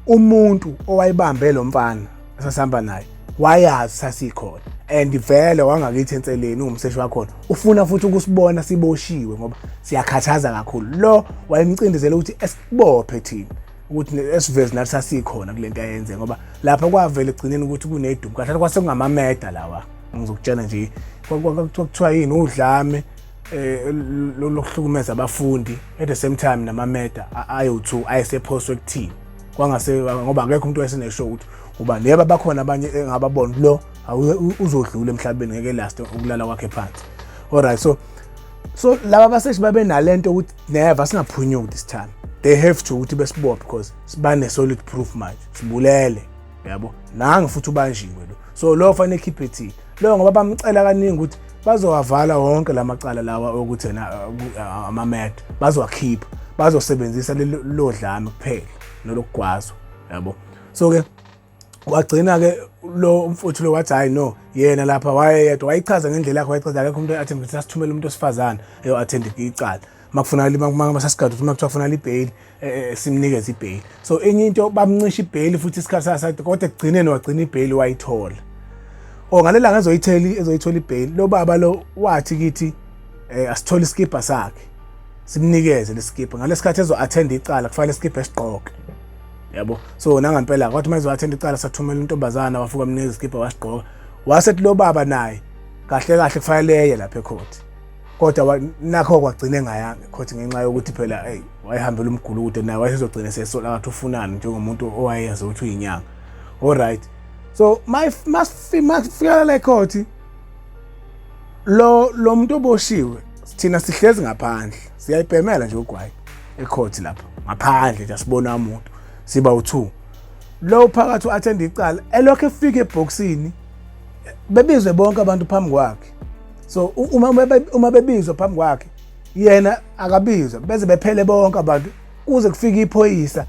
umuntu owayebambe lo mfana esasihamba naye wayazi sasikhona And vele wangakithi enseleni ungumseshi wakhona, ufuna futhi ukusibona siboshiwe ngoba siyakhathaza kakhulu. Lo wayemcindezela ukuthi esibophe thina, ukuthi esiveze nathi sasikhona kule nto ayenze, ngoba lapha kwavela egcineni ukuthi kunedumu kahle, kwase kungamameda lawa. Ngizokutshela nje, kwakuthiwa yini, udlame lokuhlukumeza abafundi, at the same time namameda ayo-2 ayesephoswe kuthini, kwangase ngoba akekho umuntu wayesenesho ukuthi ubani. Yebo, bakhona abanye engababona lo uzodlula emhlabeni, ngeke last ukulala kwakhe phansi. Alright, so laba baseshi babe nalento ukuthi never singaphunyuki this time, they have to ukuthi besibophe because sibane solid proof manje, sibulele yabo nangi futhi ubanjiwe lo. So lo fanele ekhiphe thina lo, ngoba bamcela kaningi ukuthi bazowavala wonke lamacala lawa okuthi yena ama-murder bazowakhipha, bazosebenzisa lelo dlame kuphela nolokugwazwa yabo. So ke wagcina ke lo mfuthu lo wathi hayi no, yena lapha wayeyedwa, wayichaza ngendlela yakhe, wayichaza akekho umuntu athi ngithi sasithumela umuntu osifazane eyo attend icala makufunakala, masasigada ukuthi makuthiwa kufunakala ibheyili, simnikeze ibheyili. So enye into, bamncisha ibheyili futhi isikhathi sasade, kodwa ekugcineni wagcina ibheyili wayithola. O ngalelanga ezoyithola ibheyili, lo baba lo wathi kithi asithole isikibha sakhe, simnikeze lesikibha ngalesikhathi ezo attend icala, kufanele isikibha esigqoke yabo. So nangempela kwathi uma ezo-attend icala, sathumela intombazana, wafika wamnikeza isikibha, wasigqoka. Wasethi lo baba naye kahle kahle kufanele eye lapha ecourt, kodwa nakho kwagcina engayanga ecourt ngenxa yokuthi phela hey, wayehambela umgulukude naye, wayesezogcina esesola ngathi ufunani njengomuntu owayeyazi ukuthi uyinyanga. Alright, so masifika la ecourt, lo muntu oboshiwe, thina sihlezi ngaphandle, siyayibhemela nje ugwayi ecourt lapha ngaphandle nje, asibona umuntu, siba u2. Lo phakathi u-attend icala, elokhu efika ebhokisini bebizwe bonke abantu phambi kwakhe. So uma bebizwa phambi kwakhe, yena akabizwa beze bephele bonke abantu, kuze kufike iphoyisa.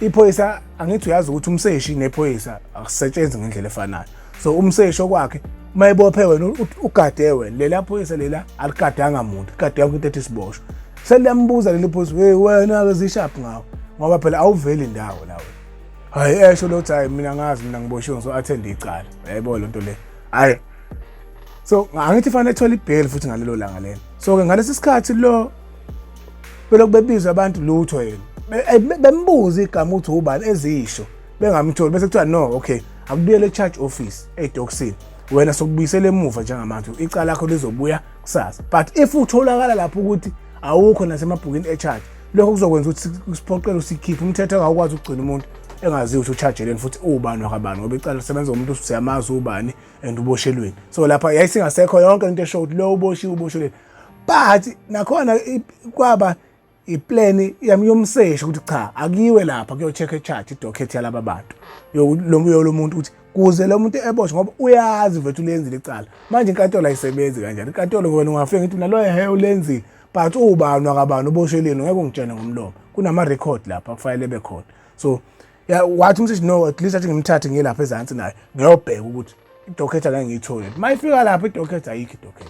Iphoyisa, angithi uyazi ukuthi umseshi nephoyisa akusetshenzwa ngendlela efanayo. So umseshi okwakhe uma ebophe wena, ugade wena, lela phoyisa lela aligadanga muntu, ligade yonke into ethi siboshwe. Seliyambuza leli phoyisa, "Hey wena ke, zishaphi ngawo?" Ngoba phela awuveli indawo la wena. Hayi, esho lo, hayi mina ngazi, mina ngiboshiwe, ngizo attend icala, yayibona lento le. Hayi, so angithi fanele ethole ibheyili futhi ngalelo langa lelo. So ke ngalesi sikhathi lo belokhu bebizwa abantu, lutho yena. Bembuza igama ukuthi ubani, ezisho, bengamtholi. Bese kuthiwa no, okay, akubuyele e-charge office edokisini wena, sokubuyisela emuva njengamanje, icala lakho lizobuya kusasa. But if utholakala lapho ukuthi awukho nasemabhukwini e-charge, lokho kuzokwenza ukuthi siphoqele usikhiphe. Umthetho awukwazi ukugcina umuntu engaziyo ukuthi uchajeleni futhi ubani wakabani, ngoba icala lisebenza ngomuntu siyamazi ubani and uboshelweni. So lapha yayisingasekho yonke into esho ukuthi lo uboshiwe, uboshelweni. But nakhona kwaba iplan yami yomseshi ukuthi cha, akuyiwe lapha kuyo-check e-charge idocket yalaba bantu, lo muntu, ukuthi kuze lo muntu eboshwe, ngoba uyazi vethu ulenzile icala. Manje inkantolo ayisebenzi kanjani inkantolo? Wena ungafika ngithi mina lo ehe ulenzile, but ubani wakabani, ubosheleni, ngeke ungitshene ngomlomo, kunama-record lapha kufanele ebe khona. So ya, wathi umseshi no, at least athi ngimthathe ngiye lapha ezansi naye, ngiyobheka ukuthi idocket angeke ngiyithole. Uma ifika lapha idocket, ayikho idocket.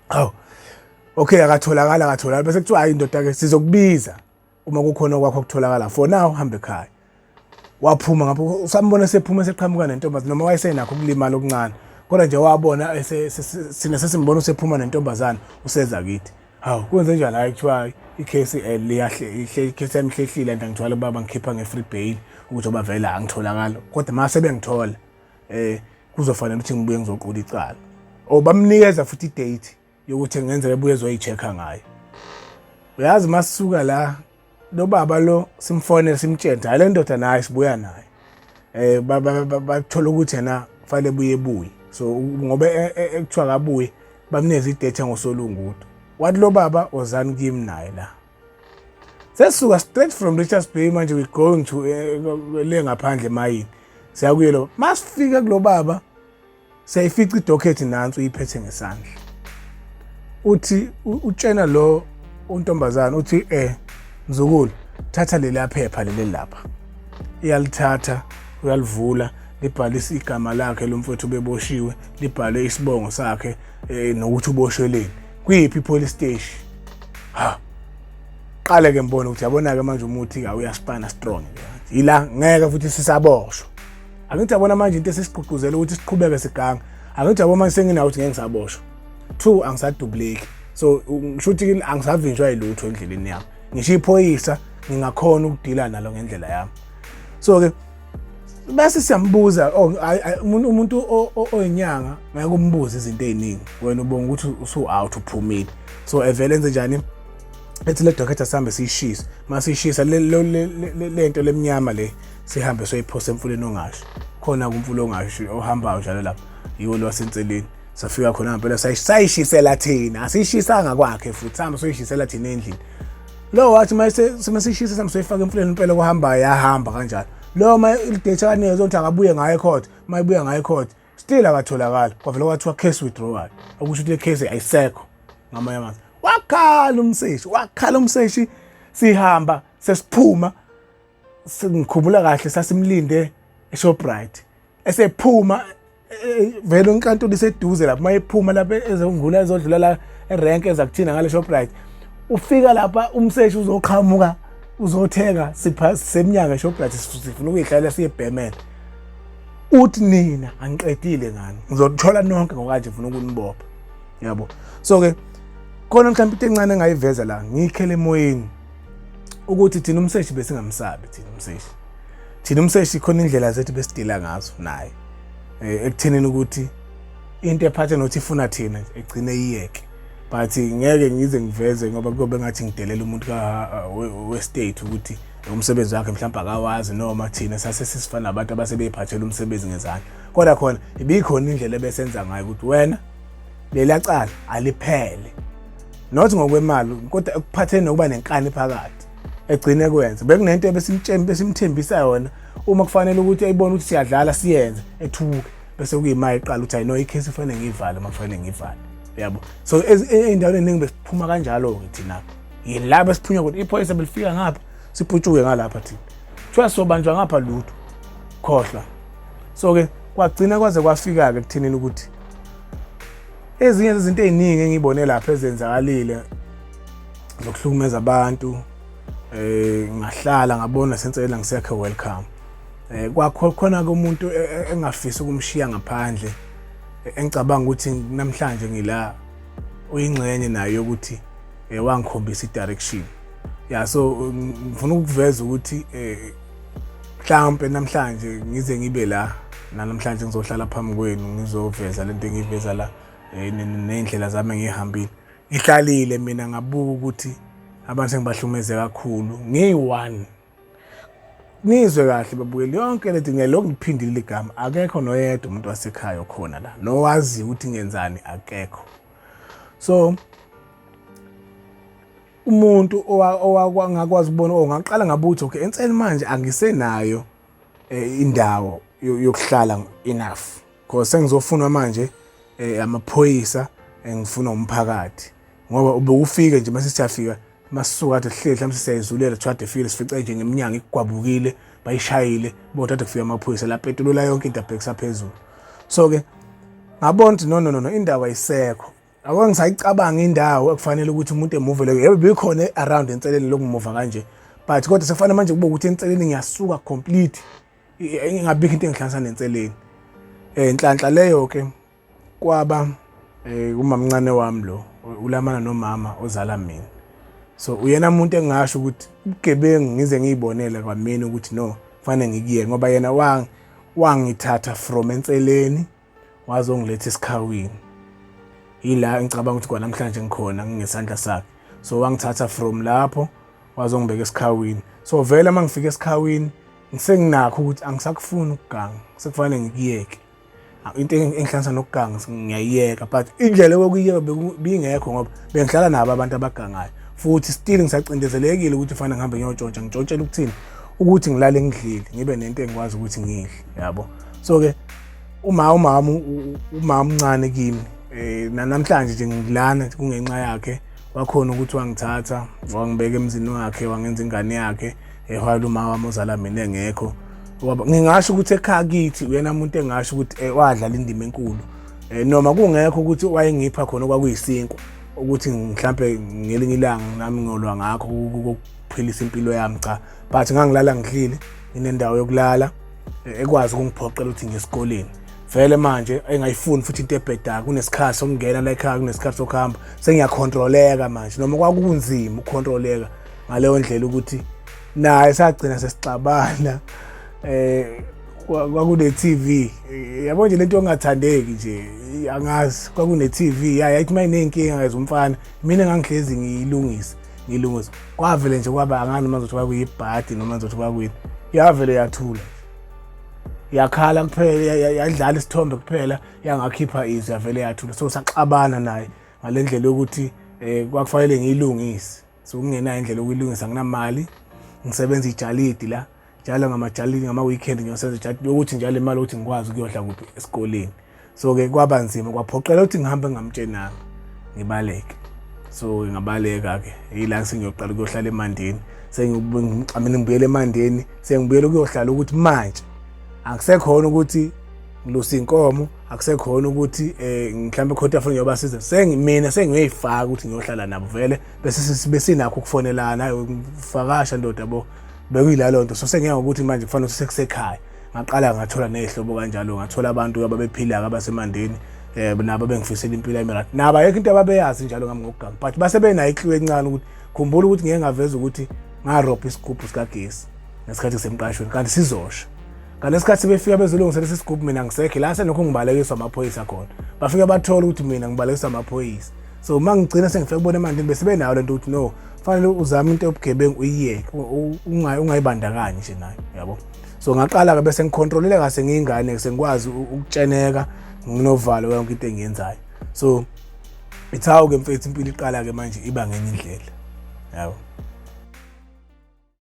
Hawu, okay, akatholakala, akatholakala. Bese kuthiwa hayi indoda-ke, sizokubiza uma kukhona okwakho kutholakala, for now hambe ekhaya. Waphuma ngapho, usambona sephuma seqhamuka nentombazane, noma wayesenakho ukulimala okuncane, kodwa nje wabona sina sesimbona usephuma nentombazane, useza kithi. Hawu, kwenze njani? Hayi, kuthiwa ikhesi liyahle, ikhesi yami ihlehlile and angithwala baba ngikhipha nge-free bail ukuthi ngoba vele angitholakala, kodwa uma sebengithola kuzofanele ukuthi ngibuye ngizoqula icala. Or bamnikeza futhi idate yokuthi ngenzeka ebuye ezoyi-check-a ngayo. Uyazi, masisuka la, lo baba lo simfonele, simtshele, hayi le ndoda naye sibuya naye, bathola ukuthi yena kufanele buye ebuye. So ngoba ekuthiwa kabuye, bamnikeza idate ngosolungudo. Wathi lo baba, "Wozani kimi naye la." Sesisuka straight from Richards Bay manje, we going to le ngaphandle emayini, siyakuye lo. Masifika kulo baba, siyayifica idocket nansi, uyiphethe ngesandla. Uthi utshena lo untombazana, uthi, "Mzukulu, thatha leli phepha leli lapha." Iyalithatha, uyalivula, libhalisa igama lakhe lo mfowethu ubeboshiwe, libhalwe isibongo sakhe nokuthi ubosheleni kuyiphi police station. Ha, qale ke mbona ukuthi yabona ke manje umuthi ka uyaspana strong ke ila, ngeke futhi sisaboshwa. Angithi yabona manje into esesigqugquzela ukuthi siqhubeke siganga. Angithi yabo manje senginawo ukuthi ngeke ngisaboshwa. Two, angisadubuleki. So ngisho ukuthi angisavinjwa yilutho endleleni yami. Ngisho iphoyisa ngingakhona ukudila nalo ngendlela yami. So ke bese siyambuza, oh, umuntu oyinyanga ngeke umbuze izinto eziningi, wena ubonga ukuthi usu out, uphumile. So evele enze njani, ethi le docket sihambe siyishise. Masiyishisa le nto lemnyama le, sihambe soyiphosa emfuleni ongasho khona, kumfula ongasho ohambayo njalo lapha, yiwo lo wasenseleni. Safika khona ngempela, sayishisela thina, asiyishisanga kwakhe futhi, sihamba soyishisela thina endlini. Lo wathi mase sishisa, sihamba soyifaka emfuleni impela kuhambayo, yahamba kanjalo. Lo ma i-date akanikeza ukuthi akabuye ngayo ecourt, mayibuya ngayo ecourt still akatholakala. Kwavele kwathiwa case withdrawal, okusho ukuthi le case ayisekho. Ngamanye amazwi, wakhala umseshi, wakhala umseshi. Sihamba sesiphuma, ngikhumbula kahle sasimlinde eShoprite esephuma, vele inkantolo iseduze lapho. Mayephuma lapha ezonguna ezodlula la erank eza kuthina ngale Shoprite, ufika lapha umseshi uzoqhamuka uzothenga, sipha semnyanga eShoprite, sifuna ukuyihlalela siyebhemela. Uthi, "Nina angiqedile ngani, ngizothola nonke ngokanje, ngifuna ukunibopha," yabo. So ke khona mhlawumbe into encane engayiveza la, ngiyikhele emoyeni, ukuthi thina umseshi besingamsabi. Thina umseshi, thina umseshi khona indlela zethu besidila ngazo naye, ekuthenini ukuthi into ephathe nokuthi ifuna thina egcine iyeke. But ngeke ngize ngiveze ngoba kuyobe ngathi ngidelela umuntu ka we-state ukuthi umsebenzi wakhe mhlawumbe akawazi, noma thina sase sisifana nabantu abasebeyiphathela umsebenzi ngezandla. Kodwa khona ibikhona indlela ebesenza ngayo ukuthi wena lela cala aliphele, not ngokwemali kodwa ekuphatheni nokuba nenkani phakathi egcine kwenza. Bekunento ebesimtshela, besimthembisa yona, uma kufanele ukuthi ayibone ukuthi siyadlala siyenze, ethuke, bese kuyimali iqala ukuthi ayino i-case kufanele ngiyivale uma kufanele ngiyivale, yabo. So ey'ndaweni ey'ningi besiphuma kanjalo-ke thina, yila besiphunywa kodwa iphoyisa belifika ngapha, siputshuke ngalapha thina, kuthiwa sobanjwa ngapha, lutho, khohlwa. So-ke kwagcina kwaze kwafika-ke ekuthenini ukuthi ezinye zezinto ey'ningi engiyibone lapha ezenzakalile zokuhlukumeza abantu, ngahlala ngabona sensela ngisekho welcome. Kwakho khona ke umuntu engafisa ukumshiya ngaphandle, engicabanga ukuthi namhlanje ngila uyingxenye nayo yokuthi wangikhombisa i-direction ya. So ngifuna ukuveza ukuthi mhlawumbe namhlanje ngize ngibe la namhlanje, ngizohlala phambi kwenu, ngizoveza lento engiyiveza la, ney'ndlela zami engiyihambile. Ngihlalile mina ngabuka ukuthi abantu sengibahlukumeze kakhulu ngiyi-one. Nizwe kahle babukeli, yonke lento ngiyalokhu ngiphindile igama, akekho noyedwa umuntu wasekhaya okhona la nowaziyo ukuthi ngenzani, akekho. So umuntu owangakwazi ukubona, oh, ngaqala ngabuthi okay, enseni manje angisenayo indawo yokuhlala enough, because sengizofunwa manje amaphoyisa, ngifuna umphakathi, ngoba ubekufike nje mase siyafika, masisuka kade sihleli mhlawumbe siyayizulela, kuthiwa kade fikile, sifice nje ngeminyango igwabukile, bayishayile bodwa, kade kufika amaphoyisa lapetulula yonke into abhekisa phezulu. So-ke ngabona ukuthi no, no, no, no, indawo ayisekho. Ake ngisayicabanga indawo ekufanele ukuthi umuntu emuvele, yebo bikhona around enseleni lokumuva kanje, but kodwa sekufanele manje kube ukuthi enseleni ngiyasuka complete, ingabikho into engihlanganisa nenseleni. Nhlanhla leyo ke kwaba umamncane wami lo ulamana nomama ozala mina. So uyena umuntu engingasho ukuthi ubugebengu ngize ngiyibonele kwamina ukuthi no, kufanele ngikuyeke, ngoba yena wangithatha from enseleni wazongiletha esikhawini, ila ngicabanga ukuthi kwanamhlanje ngikhona ngingesandla sakhe. So wangithatha from lapho wazongibeka esikhawini. So vele uma ngifika esikhawini ngisenginakho ukuthi angisakufuni ukuganga, sekufanele ngikuyeke into engihlanganisa nokuganga, ngiyayiyeka. But indlela yokuyiyeka bingekho ngoba bengihlala nabo abantu abagangayo, futhi still ngisacindezelekile ukuthi fanele ngihambe ngiyotshontsha, ngitshontshela ukuthini? Ukuthi ngilale ngidlile, ngibe nento engikwazi ukuthi ngidle, yabo. So ke uma umncane kimi, namhlanje nje ngilana kungenxa yakhe. Wakhona ukuthi wangithatha wangibeka emzini wakhe, wangenza ingane yakhe ehwala uma wami ozala mina engekho. Ngingasho ukuthi ekhaya kithi uyena umuntu engasho ukuthi wadlala indima enkulu, noma kungekho ukuthi wayengipha khona okwakuyisinkwa ukuthi mhlambe ngelinye ilanga nami ngiyolwa ngakho ukuphilisa impilo yami, cha, but ngangilala ngidlile, nginendawo yokulala, ekwazi ukungiphoqela ukuthi ngiye esikoleni. Vele manje engayifuni futhi into ebhedayo, kunesikhathi sokungena la ekhaya, kunesikhathi sokuhamba, sengiyakhontroleka manje, noma kwakunzima ukukhontroleka ngaleyo ndlela ukuthi naye sagcina sesixabana. Kwakune TV, yabo nje lento ongathandeki nje, angazi, kwakune TV yayithi mayinenkinga ngeze umfana, mina ngangihlezi ngiyilungisa ngiyilungisa. Kwavele nje kwaba angani noma ngizothi kwakuyibhadi noma ngizothi kwakuyini, yavele yathula, yakhala kuphela, yadlala isithombe kuphela, yangakhipha izwi, yavele yathula. So saxabana naye ngale ndlela yokuthi kwakufanele ngiyilungise, so kungenayo indlela yokuyilungisa, nginamali, ngisebenza ijalidi la njalo ngamajalidi, ngama-weekend ngiyosenza ijalidi yokuthi njalo imali ukuthi ngikwazi ukuyodla kuphi esikoleni. So-ke kwaba nzima, kwaphoqela ukuthi ngihambe ngingamtshenanga, ngibaleke. So ngabaleka-ke, yila sengiyoqala ukuyohlala eMandeni, mina ngibuyele eMandeni, sengibuyela ukuyohlala ukuthi manje akusekhona ukuthi ngilusa inkomo, akusekhona ukuthi mhlawumbe khona afuna ngiyobasiza, sengimina sengiyoyifaka ukuthi ngiyohlala nabo vele, bese besinakho ukufonelana, ngifakasha ndoda bo, bekuyilalo nto. So sengiya ngokuthi manje kufanele ukuthi sekusekhaya. Ngaqala ngathola nezihlobo kanjalo, ngathola abantu ababephila abaseMandeni, nabo bengifisela impilo yami right, nabo ayikho into ababeyazi njalo ngami ngokuganga, but base benayo i-clue encane ukuthi khumbula ukuthi ngeke ngaveza ukuthi ngarobha isigubhu sikagesi ngesikhathi kusemqashweni, kanti sizosha. Ngalesikhathi befika bezolungisa lesi sigubhu, mina ngisekho la, senokho ngibalekiswa amaphoyisa khona, bafika bathola ukuthi mina ngibalekiswa amaphoyisa. So uma ngigcina sengifika kubona eMandeni, bese benayo lento ukuthi no, fanele uzame into yobugebengu uyiyeke, ungayibandakanyi nje nayo, yabo. So ngaqala-ke bese ngikhontrolele ngase ngiyingane, sengikwazi ukutsheneka, nginovalo yonke into engiyenzayo. So ithawu-ke mfethu, impilo iqala-ke manje iba ngenye indlela, yabo.